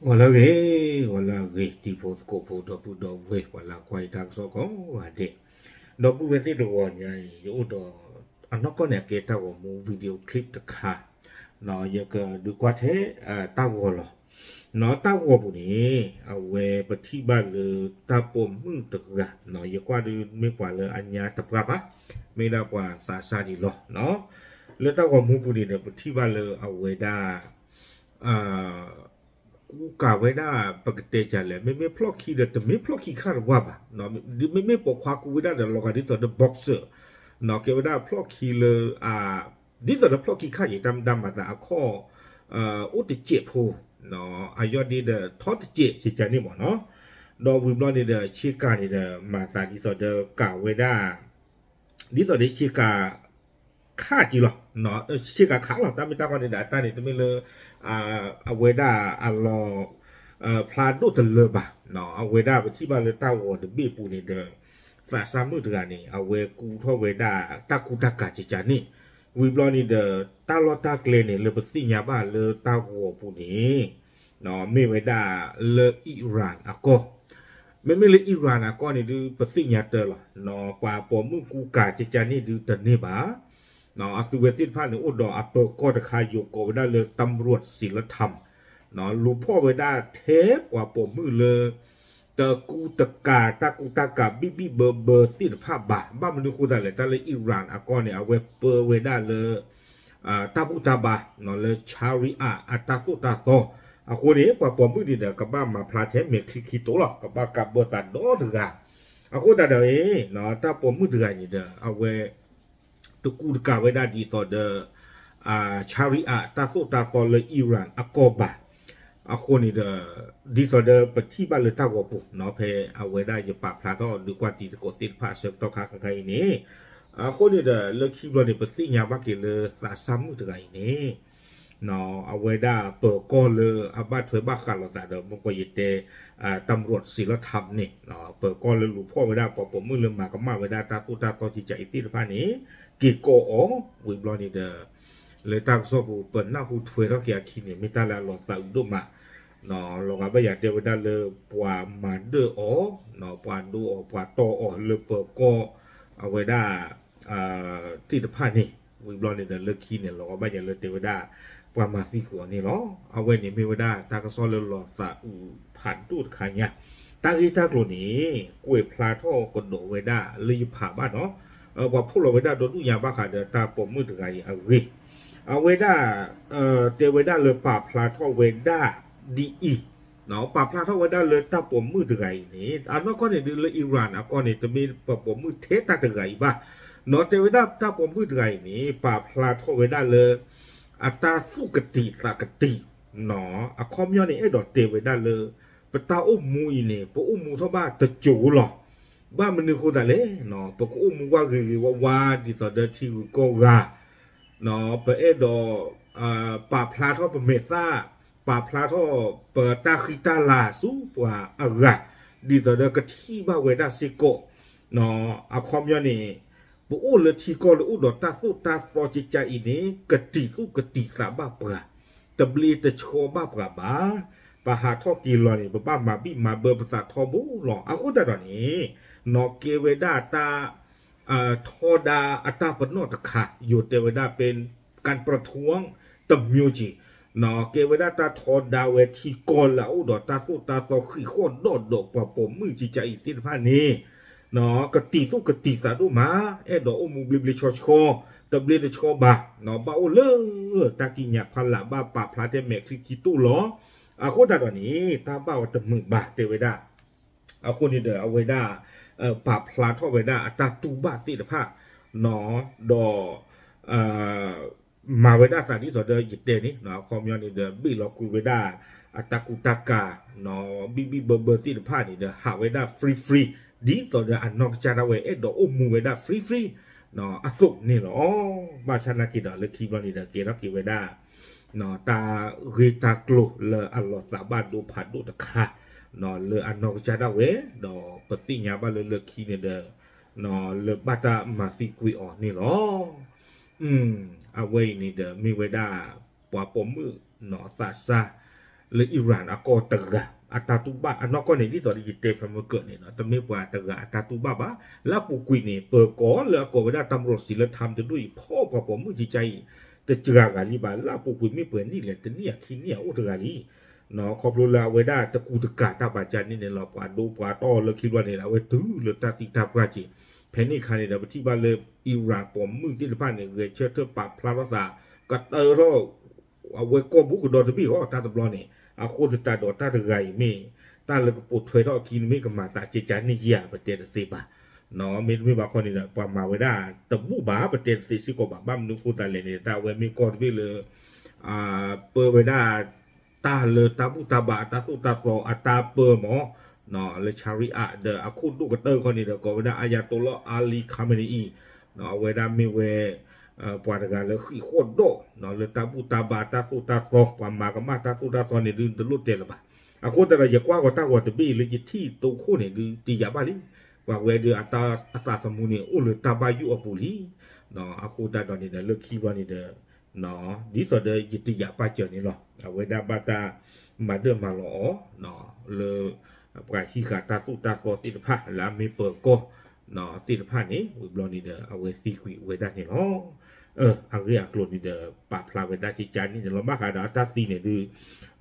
ဂီၤလၢအဂ့ၤ, ဂီၤလၢအဂ့ၤ တံၤဖိသကိးဖိ ဒီပုၢ်ဒီဝဲၢ် ပှၤလၢကွၢ်ယတၢ်ကစီၣ်ကိးဂၤဒဲး, ဒီပုၢ်ဝဲၢ်သ့ၣ်တဂီၤညါအံၤ ယအိၣ်ဒီး အနီၢ်ကီၢ်န့ၣ် အကဲတၢ်ဂီၤမူ video clip တခါ, ယကဒုးကွၢ်ထဲ တၢ်ဂီၤလီၤ. နီၢ်တၢ်ဂီၤပူၤန့ၣ် အဝဲပထံၣ်ဘၣ်လၢတၢ်ပိာ်မုၣ်တဂၤ, ယကွၢ်ဒုးမ့ၢ်ပှၤလၢအညါတပှၢ်ဘၣ်, မ့ၢ်ဒၣ်ပှၤသးစၢ်ဒံးလီၤ. လၢတၢ်ဂီၤမူပူၤန့ၣ်ဒီး ပထံၣ်ဘၣ်လၢအဝဲဒၣ် ကူကၤဝဲဒၣ် ပကတဲဒ်လဲၣ်, မ့မ့ၢ်ဖျီၣ်ခံဒီး တမ့ၢ်ဖျီၣ်ခံခါတဝၢ်ဘၣ်, မ့မ့ၢ်ပိာ်ခွါကူဝဲဒၣ်ဒီး လီၤဂာ်ဒ်သိးဒီး boxer, ကဲဝဲဒၣ်ဖျီၣ်ခံလၢ ဒ်သိးဒီးဖျီၣ်ခံခါအံၤ တၢ်မတၤမၤသးအခီၣ် အိၣ်တစဲးဖိ, အယီၢ်ဒ့ဒီးထီတစဲး ကကန့ၣ်မ့ၢ်နီၤ, ဒီးဝံၤဘျီန့ၣ်ဒီး ဆ့ကၤန့ၣ်ဒီး မၤသးဒ်သိးဒီးကၤဝဲဒၣ် ဒ်သိးဒီးဆ့ကၤ ခးက့ၤလီၤ, ဆ့ကၤခးလီၤ, တၢ်မ့ၢ်တၢ်တီန့ၣ်ဒီး အတၢ်န့ၣ်တမ့ၢ်လၢ အဝဲဒၣ်အလီၤ ဖျါဒိၣ်တလၢဘၣ်, အဝဲဒၣ်ပထံၣ်ဘၣ်လၢတၢ်ဂီၤတဘ့ၣ်ပူၤန့ၣ်ဒီး သးစၢ်မုၣ်တဂၤန့ၣ် အဝဲကူထီၣ်ဝဲဒၣ်တၢ်ကူတၢ်ကၤကကန့ၣ်, ဝံၤဘျီန့ၣ်ဒီး တၢ်လီၢ်တၢ်ကျဲန့ၣ် လၢပသ့ၣ်ညါဘၣ်လၢတၢ်ဂီၤပူၤန့ၣ် မ့ၢ်ဝဲဒၣ်လၢ Iran အကီၢ်, မ့မ့ၢ်လၢ Iran အကီၢ်န့ၣ်ဒုး ပသ့ၣ်ညါတၢ်လီၤ, ပှၤပိာ်မုၣ်ကူကၤကကန့ၣ်ဒုးတန့ၢ်ဘၣ်, အသုဝဲသ့ၣ်တဖၣ်န့ၣ် အိၣ်ဒီးအပၢၤကီၢ်တခါ ယိၤကိးဝဲဒၣ်လၢ တၢ်မရိးစံလထၢမ်, လူၤဖီၣ်ဝဲဒၣ်ထဲပှၤပိာ်မုၣ်လၢ တကူတကၤ တၢ်ကူတၢ်ကၤဘံၣ်ဘံၣ်ဘၢဘၢသ့ၣ်တဖၣ်ဘၣ်, ဘၣ်မနုၤဃိသတးလဲၣ်, တၢ်လၢ Iran အကီၢ်န့ၣ် အဝဲပၢဝဲဒၣ်လၢ တၢ်ဘူၣ်တၢ်ဘါ လၢ Sharia အတၢ်သိၣ်တၢ်သီ, အဃိန့ၣ် ပှၤပိာ်မုၣ်န့ၣ်ဒီး ကဘၣ်မၤဖျါထဲမဲာ်ချံခံတိာ်လီၤ, ကဘၣ်ကးဘၢသးဒီတဂၤ, အဃိသတးဒီး တၢ်ပိာ်မုၣ်တဂၤန့ၣ်ဒီး အဝဲ တကူတကၤဝဲဒၣ်ဒ်သိးဒီး Sharia တၢ်သိၣ်တၢ်သီလၢ Iran အကီၢ်ဘၣ်, အဃိန့ၣ်ဒီး ဒ်သိးဒီးပထံၣ်ဘၣ်လၢတၢ်ဂီၤပူၤ ဖဲအဝဲဒၣ်ယပာ်ဖျါထီၣ်ဒုးကွၢ်တံၤသကိးသ့ၣ်တဖၣ်အဆၢကတီၢ်ခါခဲခါအံၤန့ၣ်, အဃိန့ၣ်ဒီး လၢခံဘျီန့ၣ် ပသ့ၣ်ညါဘၣ်က့ၤလၢသးစၢ်မုၣ်တဂၤအံၤန့ၣ် အဝဲဒၣ်ပၢၤကီၢ်လၢအဘၣ်ထွဲဘၣ်ဃးလိာ်သးဒီး မ့ၢ်ကီးယတဲ တၢ်မရိးစံလထၢမ်န့ၣ် ပၢၤကီၢ်လၢလူၤဖီၣ်ဝဲဒၣ်ပှၤပိာ်မုၣ်လၢမၤကမၣ်ဝဲဒၣ်တၢ်သိၣ်တၢ်သီကကအံၤသ့ၣ်တဖၣ်န့ၣ် က့ၤကိးအီၤ, ဝံၤဘျီန့ၣ်ဒီး လၢတၢ်ကစီၣ်ပူၤ ပနၢ်ဟူထွဲထီၣ်က့ၤအခံန့ၣ် မ့ၢ်တၢ်လၢအလီၤသးအုးဒိၣ်မး, လီၤဂာ်ဘၣ်ယၤတဲဝဲဒၣ်လၢပှၤမၤဒၢၣ်အီၤ, ပှၤဒိအီၤ ပှၤတီၢ်အီၤလၢပၢၤကီၢ် အဝဲဒၣ် သ့ၣ်တဖၣ်န့ၣ်, ဝံၤဘျီန့ၣ်ဒီးလၢခံန့ၣ် လီၤဂာ်ဘၣ်ယၤလၢတဲဝဲဒၣ် ပှၤမၤသံကွံာ်အီၤန့ၣ်လီၤ. အဝဲန့ၣ်မ့ၢ်ဝဲဒၣ်တၢ်ကစီၣ်လၢလီၤသးအုးဖးဒိၣ်တခါညါ, တၢ်ဂ့ၢ်တၢ်ကျိၤန့ၣ် ကွဲးဖျါထီၣ်ကဒီးဝဲဒၣ်လၢယဖးဘၣ်နီၤ, ပှၤဖီၣ်လီၤဝဲဒၣ်ဒီဒူၣ်ညါဘၣ်ဃးဒီးတၢ်ပိာ်မုၣ်တဂၤအံၤအဂ့ၢ်, အဝဲဒၣ် တဲဝဲဒၣ်လၢပာ်ဖျါထီၣ်ဝဲဒၣ်ဒ်အံၤ, ပာ်ဖျါထီၣ်ဝဲဒၣ်လၢတၢ်ပိာ်မုၣ်တဂၤအံၤန့ၣ် အနီၢ်ကီၢ်န့ၣ်ဒုးလၢ Iran အကီၢ်န့ၣ် တမ့ၢ်ပှၤပိာ်မုၣ်ထဲတၢ်တဂၤအံၤဘၣ်, နီၤတဲဝဲဒၣ်တၢ်ပိာ်မုၣ်တဂၤအံၤန့ၣ် ပာ်ဖျါထီၣ်ဝဲဒၣ်လၢ အတၢ်သူၣ်ကတံာ်သးကတံာ်, အခီပညီန့ၣ် အဲၣ်ဒိးတဲဝဲဒၣ်လၢ ပတၢ်အိၣ်မူအံၤန့ၣ် ပအိၣ်မူထီၣ်ဘၣ်တစိၤလီၤ. ဘၣ်မနုၤဃိသတးလဲၣ်, ပကအိၣ်မူဝဲဂ့ၤဂ့ၤဝါဝါ ဒ်သိးဒီးထံဂုၤကီၢ်ဂၤ, ပအဲၣ်ဒိး ပာ်ဖျါထီၣ်ပမဲာ်သၣ်, ပာ်ဖျါထီၣ်ပတၢ်ဃံတၢ်လၤဆူပှၤအဂၤ, ဒ်သိးဒီးကထံၣ်ဘၣ်ဝဲဒၣ်စ့ၢ်ကီး, အခီပညီန့ၣ် ပအိၣ်လၢထံကီၢ်လၢအိၣ်ဒီးတၢ်သိၣ်တၢ်သီကကအံၤန့ၣ် ကတံာ်သူၣ်ကတံာ်သးဘၣ်ပှၤ, တဘျ့တဆှီဘၣ်ပှၤဘၣ်. ပဟးထီၣ်က့ၤလီၤန့ၣ် ပဘၣ်မၤဘံၣ်မၤဘၢပသးထီဘိလီၤ. အဃိသတးဒီးန့ၣ် နီၤကဲဝဲဒၣ်တၢ် ထီဒါအတၢ်ပနီၣ်တခါ, ယိၤတဲဝဲဒၣ် เป็นการประท้วง တစ်မျိုးက့ၤ, ကဲဝဲဒၣ်တၢ်ထီဒါဝဲထံကီၢ်လၢအအိၣ်ဒီးတၢ်သိၣ်တၢ်သီဃံးဃီၣ်ဒီးဒီးပှၤပိာ်မုၣ်ကကအံၤသ့ၣ်တဖၣ်န့ၣ် ကတံာ်သူၣ်ကတံာ်သးဒိၣ်မး, အဲၣ်ဒိးအိၣ်မူဘျ့ဘျ့ဆှီဆှီ, တဘျ့တဆှီဘၣ်, ဘၣ်အိၣ်လၢတၢ်ကံးညာ်ဖီလာ် ဘၣ်ပာ်ဖျါထဲမဲာ်ချံခံတိာ်လီၤ. အဃိသတးဒီးန့ၣ် တၢ်ဘၣ်ဝဲတမုာ်ဘၣ်တဲဝဲဒၣ် အဃိန့ၣ်ဒီးအဝဲဒၣ် ပာ်ဖျါထီၣ်ဝဲဒၣ်အတၢ်တူၢ်ဘၣ်သ့ၣ်တဖၣ်, ဒီး မၤဝဲဒၣ်သးဒ်သိးဒီးယတဲန့ၣ် အခီပညီန့ၣ်ဒီး ဘ့ၣ်လီၤကွံာ်ဝဲဒၣ် အတၢ်ကူတၢ်ကၤ ဘံၣ်ဘံၣ်ဘၢဘၢသ့ၣ်တဖၣ်န့ၣ်ဒီး ဟးဝဲဒၣ် free free ဒ်သိးဒီးအနီၢ်ကစၢ်ဒၣ်ဝဲအဲၣ်ဒိးအိၣ်မူဝဲဒၣ် free free အသိးန့ၣ်လီၤ. ဘၣ်ဆၣ်နာ်က့ၤဒီးလၢခံဘျီန့ၣ်ဒီး ကဲထီၣ်က့ၤဝဲဒၣ် တၢ်ဂ့ၢ်တၢ်ကျိၤလၢအလီၤသးဘၣ်ဒိဖးဒိၣ်တခါ လၢအနီၢ်ကစၢ်ဒၣ်ဝဲ, ဒီးပသ့ၣ်ညါဘၣ်လၢလၢခံန့ၣ်ဒီး လၢဘၣ်တၢ်မၤသံကွံာ်အီၤန့ၣ်လီၤ. အဝဲအံၤန့ၣ်ဒီးမ့ၢ်ဝဲဒၣ် ပှၤပိာ်မုၣ်သးစၢ် လၢ Iran အကီၢ်တဂၤ အတၢ်တူၢ်ဘၣ်အနီၢ်ကီၢ်န့ၣ် ဒ်သိးဒီးယတဲဖဲမုၢ်ကၢၢ်န့ၣ်လီၤ, တမ့ၢ်ပှၤတဂၤအတၢ်တူၢ်ဘၣ်ဘၣ်. လၢအပူၤကွံာ်န့ၣ် ပၢၤကီၢ်လၢအကိးဝဲဒၣ်တၢ်မရိၣ်စံၤလၢ Trump တဒူၣ်အံၤ ဖီၣ်ပှၤပိာ်မုၣ်ကကါအံၤ တစှၤဂၤလံဘၣ်. လၢအပူၤကွံာ်မ့ၢ်ပှဲၤနံၣ်လဲၣ်, တနံၣ်အခံနံၣ်အအိၣ်တဂၤလံ. ခီဖျိလၢအဝဲဒၣ်တကူတကၤတၢ်ဘၣ်ကၢန့ၣ်န့ၣ်လီၤ. ပှၤဒိပှၤတီၢ်လၢခံဘျီန့ၣ်ဒီး အဝဲတုၤလၢတၢ်သံတၢ်ပှၢ်က့ၤ. ဖဲန့ၣ်အခါန့ၣ်ဒီး ပထံၣ်ဘၣ်လၢ Iran ပိာ်မုၣ်သ့ၣ်တဖၣ်န့ၣ် ဂဲၤဆၢထၢၣ်ပာ်ဖျါထီၣ်သး ကတၢၢ်ထီၣ် အဝဲကီၢ်ဘူးကဒီးတဘ့ၣ်အီၤ တၢ်တဘျီန့ၣ်. အဃိသတးဒီးတၢ်တဂၤအံၤမ့ၢ် တၢ်လၢကပိာ်ထွဲထီၣ်အခံန့ၣ် မ့ၢ်ကမၤသးကကါန့ၣ်ဧါ ပတဲတသ့ဘၣ်. မ့တမ့ၢ်ဘၣ်ခီန့ၣ်ဒီး ပှၤမၤဝဲဒၣ်တဘူၣ်ဘၣ် ပတဲတသ့စ့ၢ်ကီးဘၣ်. ဘၣ်မနုၤအဃိသတးလဲၣ်န့ၣ် တၢ်အဝဲမ့ၢ်ကီၢ်တဘ့ၣ်လၢ ပၢဝဲဒၣ် တၢ်လၢတၢ်ဘူၣ်တၢ်ဘါအတၢ်သိၣ်တၢ်သီအတၢ်ပၢမး လၢ Sharia ဒီးအခိၣ်ဒိၣ်ကတၢၢ်ခီန့ၣ်ဒီး ကိးဝဲဒၣ် Ayatollah Ali Khamenei အံၤ အဝဲဒၣ်မ့ၢ်ဝဲ ပှၤတဂၤလၢဃံးဃီၣ်ဒီး လၢတၢ်ဘူၣ်တၢ်ဘါတၢ်သိၣ်တၢ်သီ ပှၤမၤကမၣ်တၢ်သိၣ်တၢ်သီန့ၣ်ဒုး တလိၣ်တဲလၢၤဘၣ်. အဃိသတးဒီး ယကွၢ်ဂီၤတၢ်ဂီၤတဘ့ၣ်လၢယထံၣ်တိခိၣ်န့ၣ်ဒုး တယာ်ဘၣ်လံ. ပှၤဝဲဒုးအတၢ်အသးသမူန့ၣ် အိၣ်လၢတၢ်ဘၣ်ယိၣ်အပူၤလံ. အဃိသတးဒီးန့ၣ်ဒီး လၢခံဘျီန့ၣ်ဒီး ဒ်သိးဒီးယတယာ်ပာ်စၢၤန့ၣ်လီၤ. အဝဲဒၣ်ဘၣ်တၢ်မၤဒၢၣ်မၤလီၤအီၤ လၢ ပှၤဟံးဃာ်တၢ်သိၣ်တၢ်သီသ့ၣ်တဖၣ် လၢအမ့ၢ်ပၢၤကီၢ်သ့ၣ်တဖၣ်န့ၣ် ဝံၤဘျီန့ၣ်ဒီး အဝဲသံကွံာ်ဝဲဒၣ်န့ၣ်လီၤ. အဂ့ၢ်အကျိၤန့ၣ်ဒီး ပာ်ဖျါဝဲဒၣ်ကကါန့ၣ်န့ၣ်လီၤ. ဘၣ်ဃးဒီးအတၢ်သံန့ၣ်ဒုး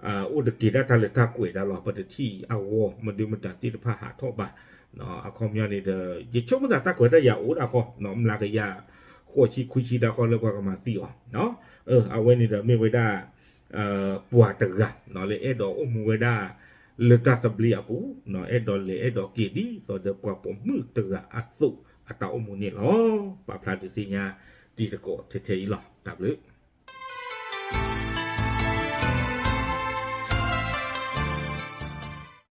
အိၣ်တက့ၤဒၣ်တၢ်လၢတၢ်ကွဲးဒၣ်လီၤ. ပတထံၣ်အဂီၢ် မဒုမတၤသ့ၣ်တဖၣ်ဟးထီၣ်ဘၣ်. အခီပညီန့ၣ်ဒီး ယဆိကမိၣ်သးတၢ်ခွဲးတၢ်ယာ်အိၣ်ဒၣ်ဃီ မျးကယၤ ဃိးဆံခွံဆံဒၣ်ဃီလၢပှၤကမၤသံအီၤ. အဝဲန့ၣ်ဒီးမ့ၢ်ဝဲဒၣ် ပှၤတဂၤ လၢအဲၣ်ဒိးအိၣ်မူဝဲဒၣ် လၢတၢ်သဘျ့အပူၤ အဲၣ်ဒိးလဲၤအဲၣ်ဒိးက့ၤဒ်သိးဒီးပှၤပိာ်မုၣ်တဂၤအသိးအတၢ်အိၣ်မူန့ၣ်လီၤ. ပာ်ဖျါဒုးသ့ၣ်ညါတံၤသကိးထဲထဲအံၤလီၤ. တၢ်ဘျုး